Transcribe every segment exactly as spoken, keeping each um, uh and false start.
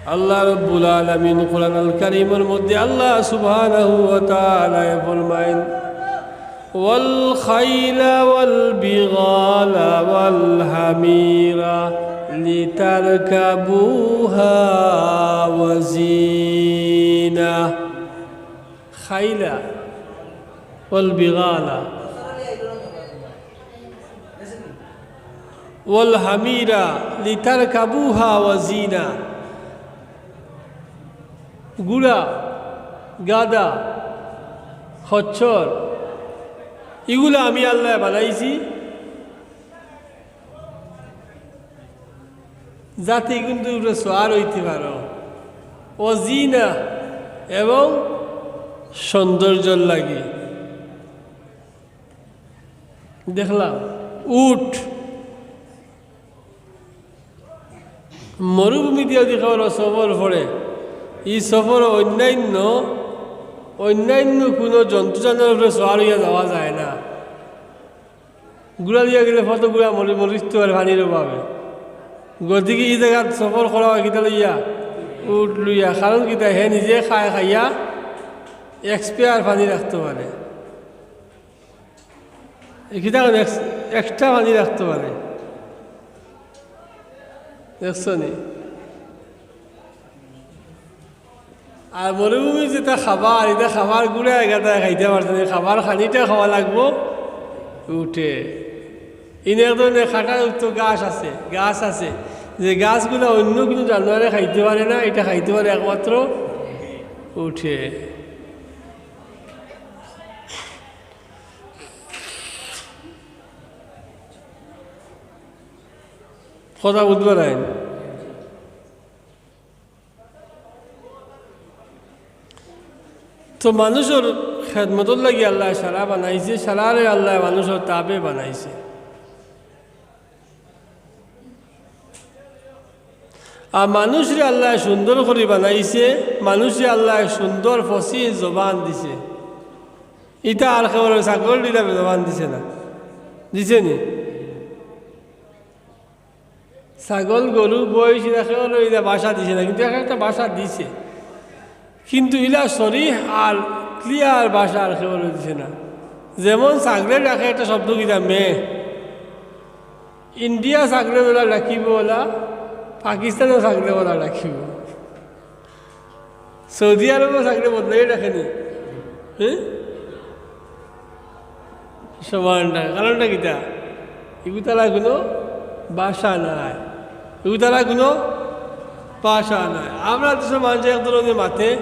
আল্লাহ রাব্বুল আলামিন কোরআনুল কারীমর মধ্যে আল্লাহ সুবহানাহু ওয়া তাআলা ফরমাইন, "ওয়াল খাইলা ওয়াল বিগালা ওয়াল হামিরা লিতারকাবুহা ওয়া জিনা।" খাইলা ওয়াল বিগালা ওয়াল হামিরা লিতারকাবুহা ওয়া জিনা। ঘুড়া, গাধা, খচ্চর, ইগুলা আমি আল্লায় বানাইছি যাতে ইগুনতর উপরে সওয়ার অইতে পারো। ওয়া জিনা, এবং সৌন্দর্যর লাগি। দেখলাম, উট, মরুভূমি দিয়া যদি কেউ সফর করে, ই সফর অন্যান্য, অন্যান্য কুনু জন্তু জানোয়ারর উপরে সওয়ার অইয়া যাওয়া যায় না। ঘুড়া দিয়া গেলে ফত ঘুড়া মরি, মরিতো পারে পানির অভাবে। গতিকে ই জাগাত সফর করা অয় কিতা লইয়া? উট লইয়া। কারণ কিতা? হে নিজে খায়, খাইয়া expire পানি রাখতো পারে। ই কিতা করে এক্স-, extra পানি রাখতো পারে। দেখছো নি? আর মরুভূমির যেটা খাবার, ইটা খাবার ঘুড়ায় গাধায় খাইতে পারতো না, খাবার খানিটা খাওয়া লাগবো উটে। ইন এক ধরনের কাঁটাযুক্ত ঘাস আছে, গাছ আছে, যে গাছগুলা অন্য কুনু জানোয়ারে খাইতে পারে না, ইটা খাইতে পারে একমাত্র উটে। কথা বুঝবা নাইন? তো মানুষর খেদমতর লাগি আল্লায় সারা বানাইছে, সারারে আল্লায় মানুষর তাবে বানাইছে। আর মানুষরে আল্লায় সুন্দর করি বানাইছে, মানুষরে আল্লায় সুন্দর ফসিহ জবান দিছে। ইটা আর কেউ ছাগল দিলা জবান দিছে না, দিছে নি? ছাগল, গরু, মহিষ, ইলা কেউ ইলা ভাষা দিছে না, কিন্তু এক একটা ভাষা দিছে। কিন্তু ইলা সরিহ আর clear ভাষা আর কেউ দিছে না। যেমন ছাগলে ডাকে একটা শব্দ কিতা, মে। ইন্ডিয়া ছাগলে ওলা ডাকিব ওলা, পাকিস্তানও ছাগলে ওলা ডাকিব। সৌদি আরবও ছাগলে বদলাই ডাকে নি? হ্যাঁ? সমান ডাকে। কারণটা কিতা? ইগুতারা কুনু ভাষা নাই। ইগুতারা কুনু ভাষা নাই। আমরা দেশর মানষে এক ধরনের মাতে,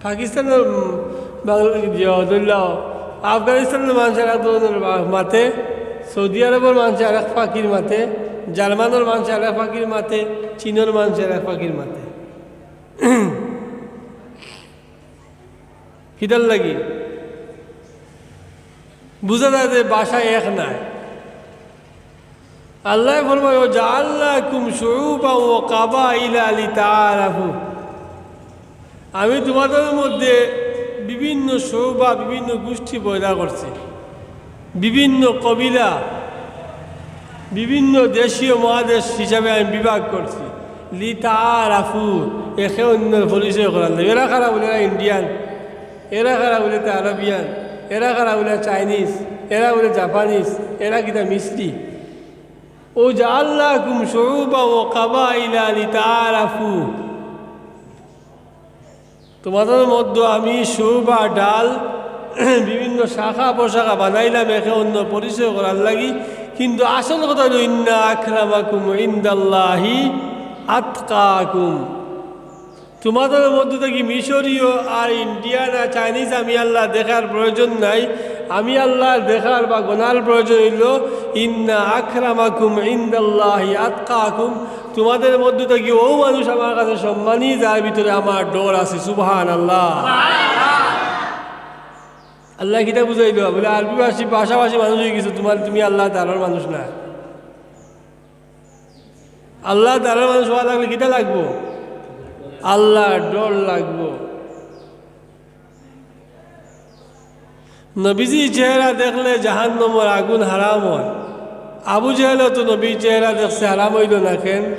পাকিস্তানর, উম, বাংলাদেশ, ইয়ে, ধরলাও, আফগানিস্তানর মানষে আরেক ধরনের মা-, মাতে, সৌদি আরবর মানষে আরেক ফাকির মাতে, জার্মানর মানষে আরেক ফাকির মাতে, চীনর মানষে আরেক ফাকির মাতে। কিতার লাগি? বুঝা যায় যে ভাষা এক নায়। আল্লায় ফরমায়, "ওয়া জাআলনাকুম শুউবান ওয়া কাবাইলা লিতাআরাফু।" আমি তোমাদের মধ্যে বিভিন্ন শুউবা, বিভিন্ন গোষ্ঠী পয়দা করছি, বিভিন্ন কবিলা, বিভিন্ন দেশীয় মহাদেশ হিসাবে আমি বিভাগ করছি। লিতাআরাফু, একে অন্যর পরিচয় করার লাগি। এরা কারা বুলে? এরা ইন্ডিয়ান, এরা কারা বুলে? তা আরবিয়ান, এরা কারা বুলে? চাইনিজ, এরা বুলে জাপানিজ, এরা কিতা মিস্ত্রি। ওয়া জাআলনাকুম শুউবান ওয়া কাবাইলা লিতাআরাফু। তোমাদের মধ্যে আমি শুউবা, ডাল, বিভিন্ন শাখা প্রশাখা বানাইলাম একে অন্য পরিচয় করার লাগি, কিন্তু আসল কথা হলো, "ইন্না আকরামাকুম ইনদাল্লাহি আতকাকুম।" তোমাদের মধ্য থেকে মিশরীয় আর ইন্ডিয়ান আর চাইনিজ আমি আল্লাহ দেখার প্রয়োজন নাই। আমি আল্লাহ দেখার বা গণার প্রয়োজন হইল, "ইন্না আকরামাকুম ইনদাল্লাহি আতকাকুম।" তোমাদের মধ্য থেকে ও মানুষ আমার কাছে সম্মানী, যার ভিতরে আমার ডর আছে। সুবহানাল্লাহ। আল্লাহ কিতা বুঝাইল? বুলে, "আরবি ভাষী, ভাষাভাষী মানুষ হয়ে গেছো, তোমার, তুমি আল্লাহ তাআলার মানুষ না।" আল্লাহ তাআলার মানুষ হওয়া লাগলে কিতা লাগবো? আল্লাহর ডর লাগবো। নবীজির চেহারা দেখলে জাহান্নামর আগুন হারাম হয়। আবু জেহেলও তো নবীর চেহারা দেখছে, হারাম হইল না কেন?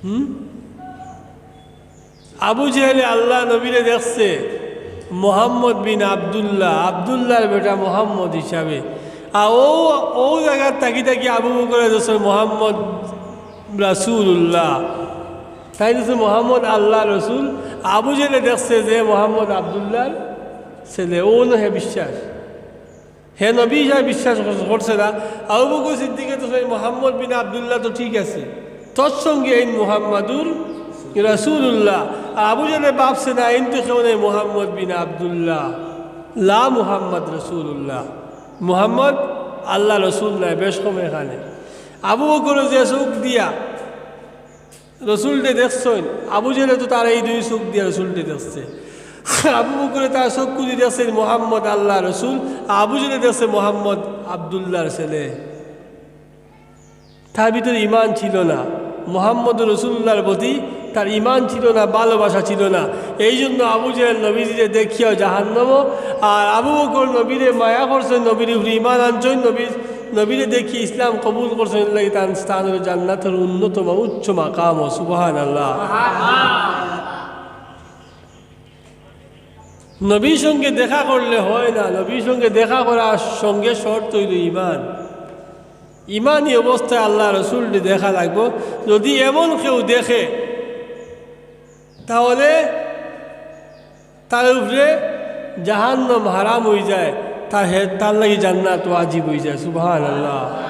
হুম? আবু জেহেলে আল্লার নবীরে দেখছে মোহাম্মদ বিন আব্দুল্লাহ, আব্দুল্লাহর বেটা মোহাম্মদ হিসাবে। আর ও, ও জাগাত থাকি থাকি আবু বকরে দেখছে মোহাম্মদ রাসূলুল্লাহ, তাইন দেখছে মোহাম্মদ আল্লার রসুল। আবু জেহেলে দেখছে যে মোহাম্মদ আব্দুল্লাহর ছেলে, ও না হে বিশ্বাস। হে নবী হিসাবে বিশ্বাস কর-, করছে না। আবু বকর সিদ্দিকে তো কইন, "মোহাম্মদ বিন আব্দুল্লাহ তো ঠিক আছে, তোর সঙ্গে এইন মুহাম্মাদুর রাসূলুল্লাহ।" আর আবু জেহেলে ভাবছে না, এইন তো কেউ নাই, মোহাম্মদ বিন আব্দুল্লাহ, লা মুহাম্মদ রাসূলুল্লাহ, মোহাম্মদ আল্লার রসুল নায়, বেশ কম এখানে। আবু বকরে যে চউখ দিয়া রসুলরে দেখছইন, আবু জেহেলে তো তার এই দুই চউখ দিয়া রসুলরে দেখছে। আবু বকরে তার চক্ষুদি দেখছইন মোহাম্মদ আল্লার রসুল, আবু জেহেলে দেখছে মোহাম্মদ আব্দুল্লাহর ছেলে। তার ভিতরে ঈমান ছিল না, মোহাম্মদুর রাসূলুল্লাহর প্রতি তার ঈমান ছিল না, ভালোবাসা ছিল না। এই জন্য আবু জেহেল নবীজিরে দেখিয়াও জাহান্নামো, আর আবু বকর নবীরে মায়া করছইন, নবীর উপরে ঈমান আনছইন, নবীর নবীরে দেখি ইসলাম কবুল করছইন, এর লাগি তান স্থান অইলো জান্নাতর উন্নত বা উচ্চ মাকাম। সুবহানাল্লাহ। নবীর সঙ্গে দেখা করলে হয় না, নবীর সঙ্গে দেখা করার সঙ্গে শর্ত অইলো ঈমান। ঈমানি অবস্থায় আল্লার রসুলরে দেখা লাগবো। যদি এমন কেউ দেখে, তাহলে তার উপরে জাহান্নাম হারাম অইযায়, তার হে-, তার লাগি জান্নাত ওয়াজিব অইযায়। সুবহানাল্লাহ।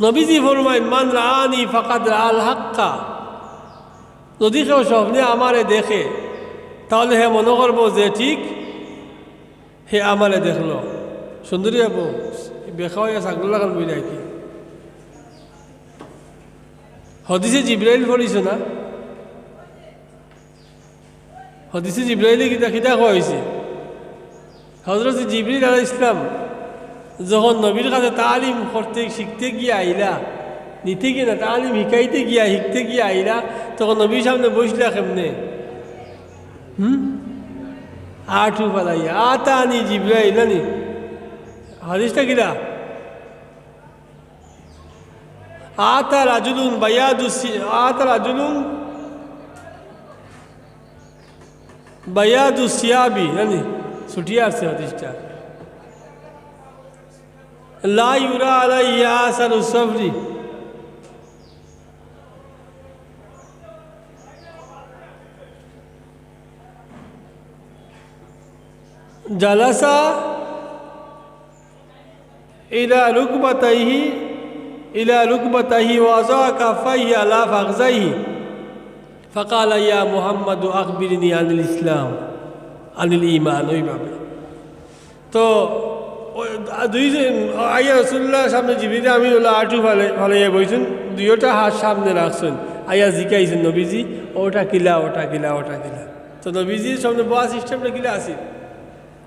নবীজি ফরমাইন, "মান রাআনি ফাকাদ রাআল হাক্কা।" যদি কেউ স্বপ্নে আমারে দেখে, তাহলে হে মনো করবো যে ঠিক হে আমারে দেখলো। সুন্দরী আপু, বেখা অইয়া ছাগল লাখান বইলা কি? হদিসে জিব্রাইল পড়ছো না? হদিসে জিব্রাইলে কিতা, কিতা কওয়া অইছে? হজরত জিব্রাইল আলাইহিস সালাম যখন নবীর কাছে তালিম করতে, শিখতে গিয়া আইলা, নিতে গিয়া না, তালিম হিকাইতে গিয়া, হিকতে গিয়া আইলা, তখন নবীর সামনে বইছলা কেমনে? হুম? আটু ফালাইয়া, আতানি জিব্রাইল, নানি? হাদিসটা কিলা? আতা রাজুলুন বায়াদু সি-, আতা রাজুলুন বায়াদু সিয়াবি, নানি? ছুটিয়া আছে হাদিসটা। লা ইউরা আলাইহি আসারু সফরি। জালাসা ইলা রুকবাতাইহি, ইলা রুকবাতাইহি ওয়া ওয়াদাআ কাফাইহি আলা ফাখযাইহি। ফাকালা, "ইয়া মুহাম্মাদু আখবিরনি আনিল ইসলাম, আনিল ঈমান।" ওইভাবে। তো ওই দুইজন আইয়া রাসূলুল্লাহর সামনে জিবরিল আমিন অইলা আটু ফালে-, ফালাইয়া বইছইন, দুইওটা হাত সামনে রাখছইন। আইয়া জিকাইছইন নবীজি, "ওটা কিলা, ওটা কিলা, ওটা কিলা?" তো নবীজির সামনে বওয়া সিস্টেমটা কিলা আছিল?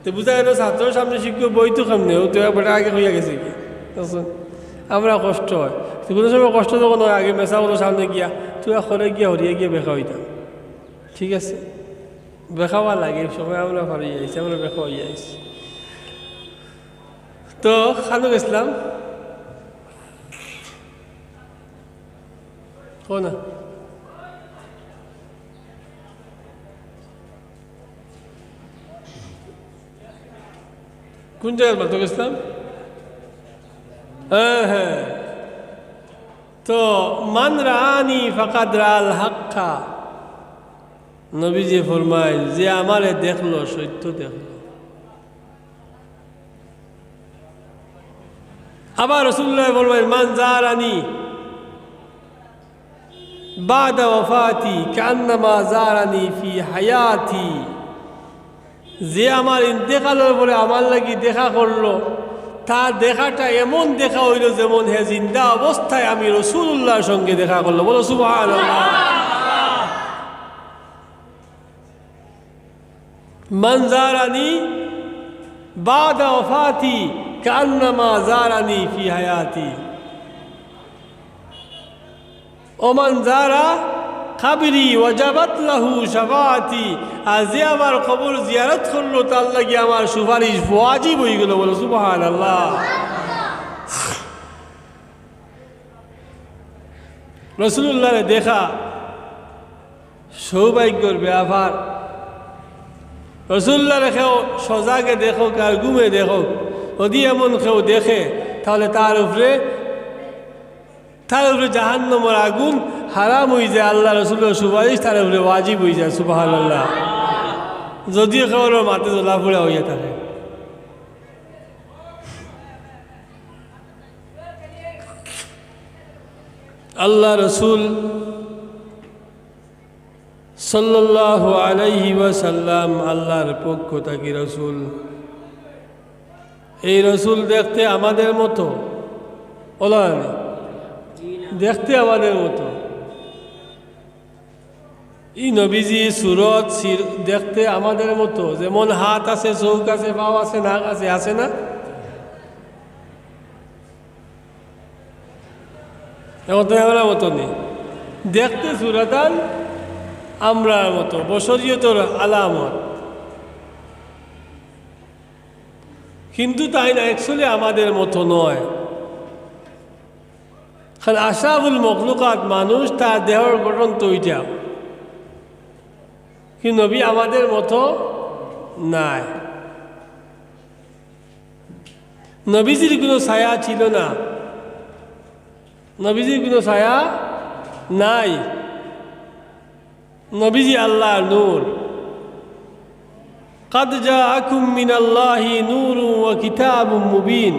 তো বুঝা গেল ছাত্রর সামনে শিক্ষক বইতো কেমনে, ও তো একবার আগে কইয়া গেছে কি। বুঝছইন? আমরা কষ্ট হয়। তো কোনো সময় কষ্ট যখন হয়, আগে মেসাবর সামনে গিয়া, তুই আর ঘরে গিয়া হরিয়া গিয়া বেখা অইতাম। ঠিক আছে? বেখা অওয়া লাগে, এই সময় আমরা পারি আইছি, আমরা বেখা অইয়া আইছি। তো খানো গেছিলাম। কও না। কোন জাগাত মাত্র গেছিলাম? হ্যাঁ, হ্যাঁ। তো, "মান রাআনি ফাকাদ রাআল হাক্কা।" নবীজি ফরমাইন, "যে আমারে দেখলো, সত্য দেখলো।" আবার রাসূলুল্লাহ ফরমাইন, "মান জারানি বাদা ওয়াফাতি কান্নামা জারানি ফি হায়াতি।" যে আমার ইন্তেকালর পরে আমার লাগি দেখা করলো, তার দেখাটা এমন দেখা অইলো যেমন হে জিন্দা অবস্থায় আমি রাসূলুল্লাহর সঙ্গে দেখা করলো। বলো সুবহানাল্লাহ। মান জারানি বাদা ওয়াফাতি কান্নামা জারানি ফি হায়াতি। ওমান জারা قبري وجبت له شفاعتي, আর যে আমার কবর জিয়ারত করলো, তার লাগি আমার সুপারিশ ওয়াজিব অইগেলো। বলো সুবহানাল্লাহ। রাসূলুল্লাহরে দেখা সৌভাগ্যর ব্যাপার। রাসূলুল্লাহরে কেউ সজাগে দেখউক আর ঘুমে দেখউক, যদি এমন কেউ দেখে, তাহলে তার উপরে, তার উপরে জাহান্নামর আগুন হারাম অইযায়, আল্লাহ রাসূলর সুপারিশ তার উপরে ওয়াজিব অইযায়। সুবহানাল্লাহ। যদিও কেউর মাথা জ্বলা-পুড়া অইয়া থাকে। আল্লাহ রাসূল সাল্লাল্লাহু আলাইহি ওয়াসাল্লাম আল্লাহর পক্ষ থাকি রাসূল। এই রাসূল দেখতে আমাদের মতো, অলা নি? দেখতে আমাদের মতো। ই নবীজি সুরত সির-, দেখতে আমাদের মতো, যেমন হাত আছে, চউখ আছে, পাও আছে, নাক আছে, আছে না? এখন তো আমরার মতো নি। দেখতে সুরতান আমরার মতো, বশরিয়তর আলামত। কিন্তু তাইন actually আমাদের মতো নয়। কারণ আশরাফুল মখলুকাত মানুষ, তার দেহর গঠন তো ওইটা। কিন্তু নবী আমাদের মতো নায়। নবীজির কোনো ছায়া ছিল না, নবীজির কোনো ছায়া নাই। নবীজি আল্লাহর নূর। قد جاءكم من الله نور وكتاب مبين।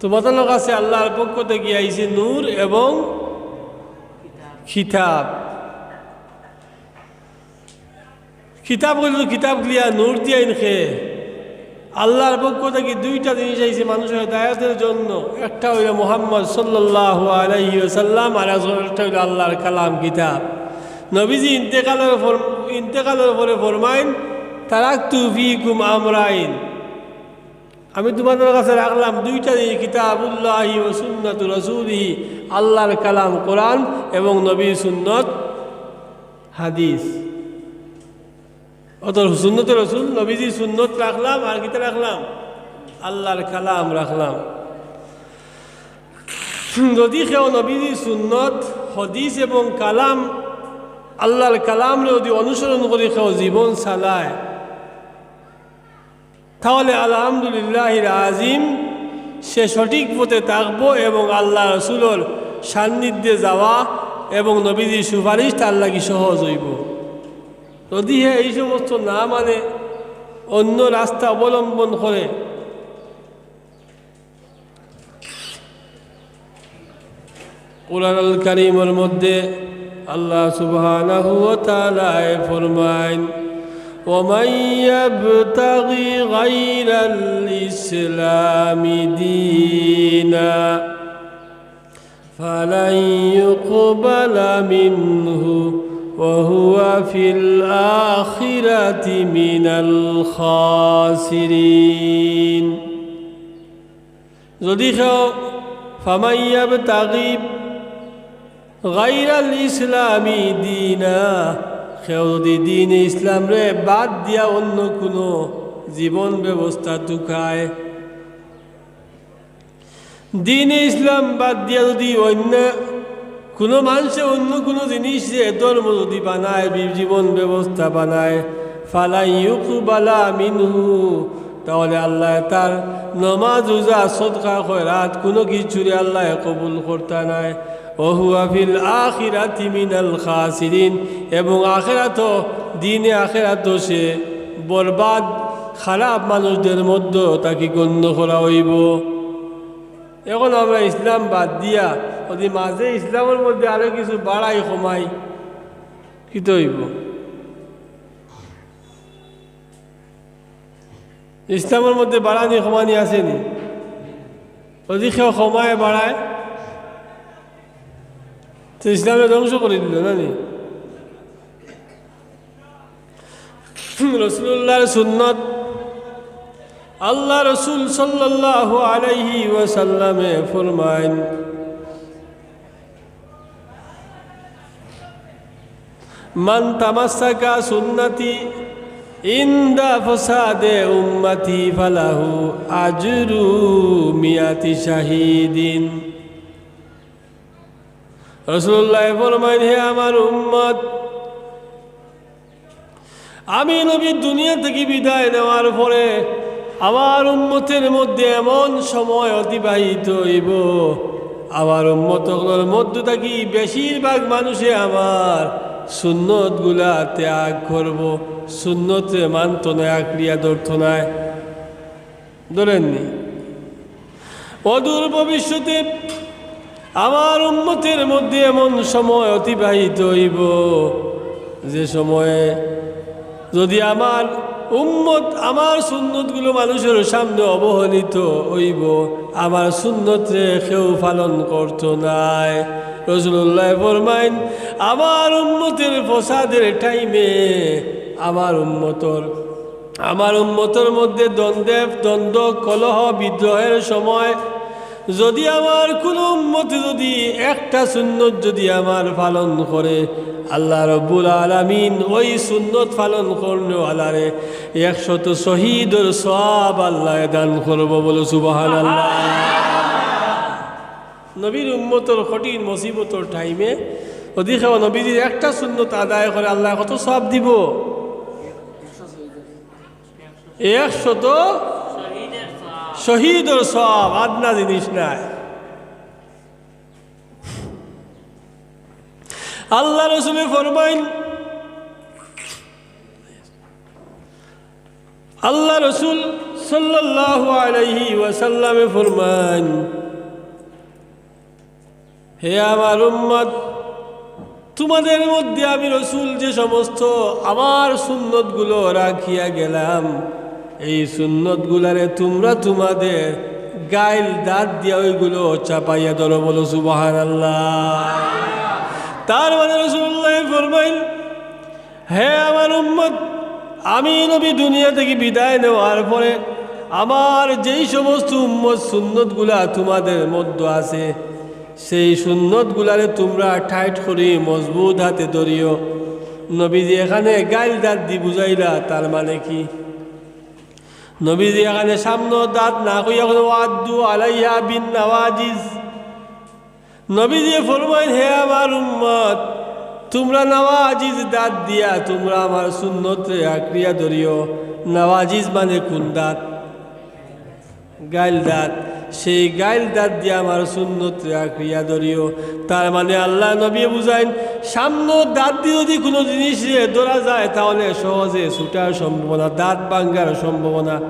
তোমাদের কাছে আল্লাহর পক্ষ থাকি আইছে নূর এবং কিতাব। কিতাব অইলো কিতাব দিয়া, নূর দিয়া ইনকে। আল্লাহর পক্ষ থাকি দুইটা জিনিস আইছে মানুষর হেদায়েতর জন্য। একটা অইলো মুহাম্মদ সাল্লাল্লাহু আলাইহি ওয়াসাল্লাম, আর একটা অইলো আল্লাহর কালাম কিতাব। নবীজি ইন্তেকালর ফর-, ইন্তেকালর পরে ফরমাইন, "তারাকতু ফিকুম আমরাইন।" আমি তোমাদের কাছে রাখলাম দুইটা জিনিস, কিতাবুল্লাহি ওয়া সুন্নাতু রাসূলিহি, আল্লাহর কালাম কোরআন এবং নবীর সুন্নত হাদিস। অত সুন্নতে রসুল, নবীজির সুন্নত রাখলাম, আর কিতা রাখলাম? আল্লাহর কালাম রাখলাম। যদি কেউ নবীজির সুন্নত, হাদিস এবং কালাম, আল্লাহর কালামরে যদি অনুসরণ করি কেউ জীবন চালায়, তাহলে আলহামদুলিল্লাহিল আজিম, সে সঠিক পথে থাকবো এবং আল্লাহ রসুলর সান্নিধ্যে যাওয়া এবং নবীজির সুপারিশ তার লাগি সহজ অইবো। যদি হে এই সমস্ত না মানে, অন্য রাস্তা অবলম্বন করে, কোরআনুল কারীমর মধ্যে আল্লাহ সুবহানাহু ওয়া তাআলায় ফরমাইন, "ওয়া মান ইয়াবতাগি গায়রাল ইসলামি দীনা ফালান ইউকবালা মিনহু ওয়া হুয়া ফিল আখিরাতি মিনাল খাসিরিন।" যদি কেউ ফামান ইয়াবতাগি গায়রাল ইসলামি দীনা, কেউ যদি দ্বীনে ইসলামরে বাদ দিয়া অন্য কুনু জীবন ব্যবস্থা তুকায়, দ্বীনে ইসলাম বাদ দিয়া যদি অন্য কুনু মানষে অন্য কুনু জিনিস যে ধর্ম যদি বানায়, বি-, জীবন ব্যবস্থা বানায়, ফালান ইউকবালা মিনহু, তাহলে আল্লায় তার নমাজ, রোজা, সদকা, খয়রাত কুনু কিছুরে আল্লায় কবুল করতা নায়। ওয়া হুয়া ফিল আখিরাতি মিনাল খাসিরিন, এবং আখেরাতও, দ্বীনে আখেরাতও সে বরবাদ, খারাপ মানুষদের মধ্যে তাকে গণ্য করা অইবো। এখন আমরা ইসলাম বাদ দিয়া যদি মাঝে ইসলামর মধ্যে আরো কিছু বাড়াই কমাই, কিতা অইবো? ইসলামর মধ্যে বাড়ানি কমানি আছে নি? যদি কেউ কমায় বাড়ায়, তো ইসলামরে ধ্বংস করি দিলো না নি? রাসূলুল্লাহর সুন্নত, আল্লাহ রাসূল সাল্লাল্লাহু আলাইহি ওয়াসাল্লামে ফরমাইন, মান তামাসসাকা সুন্নতি ইনদা ফাসাদে উম্মতি ফালাহু আজরু মিয়াতি শাহিদিন। রাসূলুল্লাহ ফরমাইন, হে আমার উম্মত, আমি নবী দুনিয়া থাকি বিদায় নেওয়ার পরে আমার উম্মতের মধ্যে এমন সময় অতিবাহিত অইবো, আমার উম্মত অকলর মধ্য থাকি বেশিরভাগ মানুষে আমার সুন্নতগুলা ত্যাগ করবো, সুন্নতরে মানতো নায়, আঁকড়িয়া ধরতো নায়। ধরেননি? অদূর ভবিষ্যতে আমার উম্মতের মধ্যে এমন সময় অতিবাহিত অইবো, যে সময়ে যদি আমার উম্মত আমার সুন্নতগুলো মানুষের সামনে অবহেলিত অইবো, আমার সুন্নতরে কেউ পালন করতো নায়। রাসূলুল্লাহ ফরমাইন, আমার উম্মতের ফসাদের টাইমে আমার উম্মতর আমার উম্মতর মধ্যে দ্বন্দ্ব, দ্বন্দ্ব, কলহ, বিদ্রোহের সময় যদি আমার কোনো উম্মত যদি একটা সুন্নত যদি আমার পালন করে, আল্লাহ রব্বুল আলামিন ওই সুন্নত পালন করনেওয়ালারে একশত শহীদর সওয়াব আল্লাহ দান করবো। বলো সুবহানাল্লাহ। নবীর উম্মতর কঠিন মুসিবতর টাইমে যদি কেউ নবীজির একটা সুন্নত আদায় করে, আল্লাহ কত সওয়াব দিবো? একশত শহীদর সওয়াব, আদনা জিনিস নায়। আল্লাহ রসুলে ফরমাইন, আল্লাহ রসুল সাল্লাল্লাহু আলাইহি ওয়াসাল্লামে ফরমাইন, হে আমার উম্মত, তোমাদের মধ্যে আমি রসুল যে সমস্ত আমার সুন্নতগুলো রাখিয়া গেলাম, এই সুন্নতগুলারে তোমরা তোমাদের গাইল দাঁত দিয়া ওইগুলো চাপাইয়া ধরো। বলো সুবহানাল্লাহ। তার মানে রাসূলুল্লাহ ফরমাইন, হে আমার উম্মত, আমি নবী দুনিয়া থাকি বিদায় নেওয়ার পরে আমার যেই সমস্ত উম্মত সুন্নতগুলা তোমাদের মধ্যে আছে, সেই সুন্নতগুলারে তোমরা টাইট করি মজবুত হাতে ধরিও। নবীজি এখানে গাইল দাঁত দি বুঝাইলা, তার মানে কি? নবীজি এখানে সামনো দাঁত না কইয়া কইন, "ওয়াদ্দু আলাইহা বিন নাওয়াজিজ।" নবীজি ফরমাইন, হে আমার উম্মত, তোমরা নাওয়াজিজ দাঁত দিয়া তোমরা আমার সুন্নতরে আঁকড়িয়া ধরিও। নাওয়াজিজ মানে কোন দাঁত? গাইল দাঁত। সেই গাইল দাঁত দিয়া আমার সুন্নতরে আঁকড়িয়া ধরিও। তার মানে আল্লাহ নবী বুঝাইন, সামনো দাঁত দি যদি কোনো জিনিসরে ধরা যায়, তাহলে সহজে ছুটার সম্ভাবনা, দাঁত ভাঙ্গার সম্ভাবনা।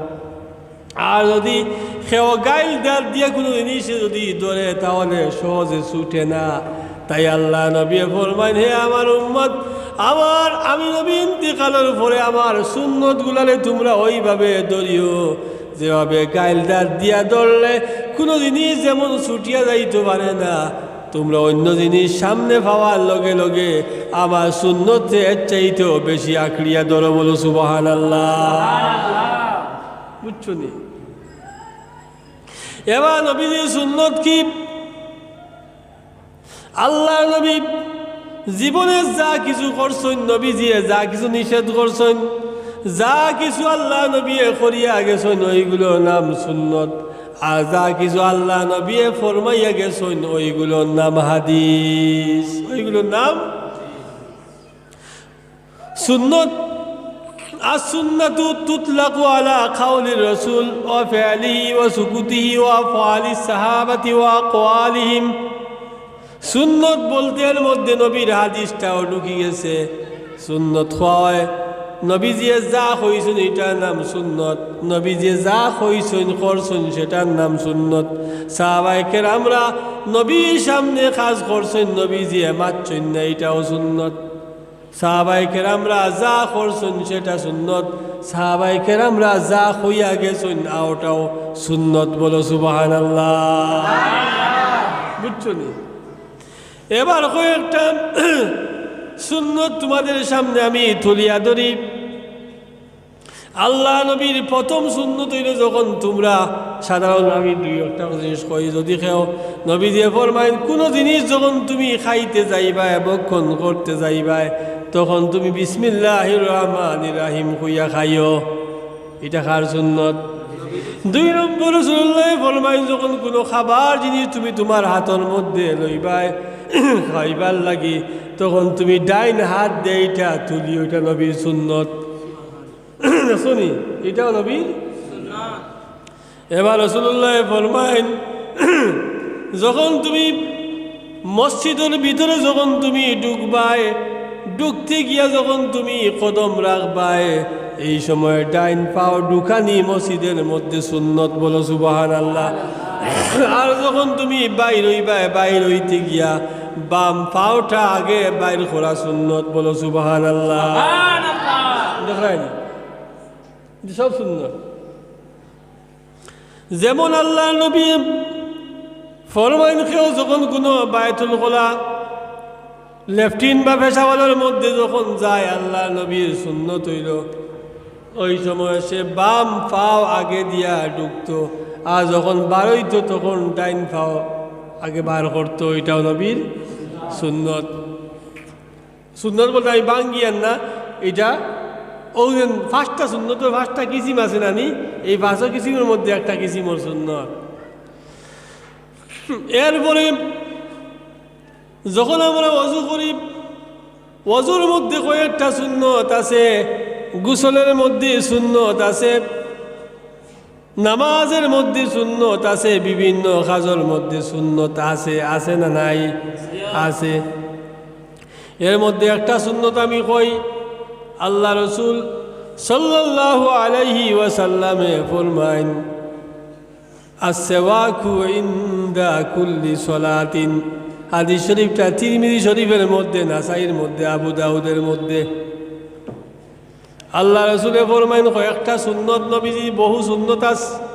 আর যদি কেউ গাইল দাঁত দিয়া কোনো জিনিসে যদি ধরে, তাহলে সহজে ছুটে না। তাই আল্লাহ নবী ফরমাইন, হে আমার উম্মত, আমার, আমি নবী ইন্তিকালের পরে আমার সুন্নতগুলারে তোমরা ওইভাবে ধরিও, যেভাবে গাইল দাঁত দিয়া ধরলে কোনো জিনিস যেমন ছুটিয়া যাইতে পারে না, তোমরা অন্য জিনিস সামনে পাওয়ার লগে লগে আমার সুন্নতরে এর চাইতেও বেশি আঁকড়িয়া ধরো। বলো সুবহানাল্লাহ। বুঝছো নি? এবার নবীজির সুন্নত কি? আল্লাহ নবী জীবনে যা কিছু করছইন, নবীজিয়ে যা কিছু নিষেধ করছইন, যা কিছু আল্লাহ নবীয়ে করিয়া গেছইন, ওইগুলোর নাম সুন্নত। আর যা কিছু আল্লাহ নবীয়ে ফরমাইয়া গেছইন, ওইগুলোর নাম হাদিস। ওইগুলোর নাম সুন্নত। আর সুন্নাতু তুতলাকু আলা কাউলির রাসূল ওয়া ফিআলিহি ওয়া সুকুতিহি ওয়া আফআলিস সাহাবাতি ওয়া আকওয়ালিহিম। সুন্নত বলতে এর মধ্যে নবীর হাদিসটাও ঢুকি গেছে। সুন্নত কওয়া হয় নবীজিয়ে যা কইছইন, এটার নাম সুন্নত। নবীজিয়ে যা কইছইন, করছইন, সেটার নাম সুন্নত। সাহাবায়ে কেরামরা নবীর সামনে কাজ করছইন, নবীজিয়ে মাতছইন না, এটাও সুন্নত। সাহাবায়ে কেরামরা যা করছইন সেটা সুন্নত, সাহাবায়ে কেরামরা যা কইয়া গেছইন ওটাও সুন্নত। বলো সুবহানাল্লাহ। বুঝছো নি? এবার কয়েকটা সুন্নত তোমাদের সামনে আমি তুলিয়া ধরি। আল্লাহ নবীর প্রথম সুন্নত অইলো, যখন তোমরা, সাধারণ আমি দুই একটা জিনিস কই, যদি কেউ, নবীজিয়ে ফরমাইন, কোনো জিনিস যখন তুমি খাইতে যাইবায়, ভক্ষণ করতে যাইবায়, তখন তুমি বিসমিল্লাহির রহমানির রহিম কইয়া খাইও। ইটা কার সুন্নত? দুই নম্বর, রাসূলুল্লাহ ফরমাইন, যখন কুনু খাবার জিনিস তুমি তুমার হাতর মধ্যে লইবায় খাইবার লাগি, তখন তুমি ডাইন হাত দিয়া ইটা তুলিও, ইটা নবীর সুন্নত। শুনি, ইটাও নবীর। এবার রাসূলুল্লাহ ফরমাইন, যখন তুমি মসজিদর ভিতরে যখন তুমি ঢুকবায়, ঢুকতে গিয়া যখন তুমি কদম রাখবায়, এই সময় ডাইন পাও ঢুকানি মসজিদর মধ্যে সুন্নত, বলো সুবহানাল্লাহ। আর যখন তুমি বাইর অইবায়, বাইর অইতে গিয়া বাম পাওটা আগে বাইর করা সুন্নত, বলো সুবহানাল্লাহ। দেখরায়নি? ইটা সব সুন্নত। যেমন আল্লার নবী ফরমাইন, কেউ যখন কুনু বায়তুল খলা, লেট্রিন বা পেশাবর মধ্যে যখন যায়, আল্লার নবীর সুন্নত অইলো, ওই সময় সে বাম পাও আগে দিয়া ঢুকতো, আর যখন বারইতো তখন ডাইন পাও আগে বার করতো, ইটাও নবীর সুন্নত। সুন্নত বলতে আমি ভাঙ্গিয়ার না, ইটা অউ যে পাঁচটা সুন্নতর পাঁচটা কিসিম আছে না নি, এই পাঁচও কিসিমর মধ্যে একটা কিসিমর সুন্নত। এরপরে যখন আমরা অজু করি, অজুর মধ্যে কয়েকটা সুন্নত আছে, গোসলর মধ্যে সুন্নত আছে, নামাজর মধ্যে সুন্নত আছে, বিভিন্ন কাজর মধ্যে সুন্নত আছে, আছে না নাই? আছে। এর মধ্যে একটা সুন্নত আমি কই, আল্লার রাসূল সাল্লাল্লাহু আলাইহি ওয়াসাল্লামে ফরমাইন, "আসসিওয়াকু ইনদা কুল্লি সলাতিন।" হাদিস শরীফটা তিরমিজি শরীফর মধ্যে, নাসাইর মধ্যে, আবু দাউদর মধ্যে। আল্লার রাসূলে ফরমাইন, কয়েকটা সুন্নত নবীজির, বহু সুন্নত আছে,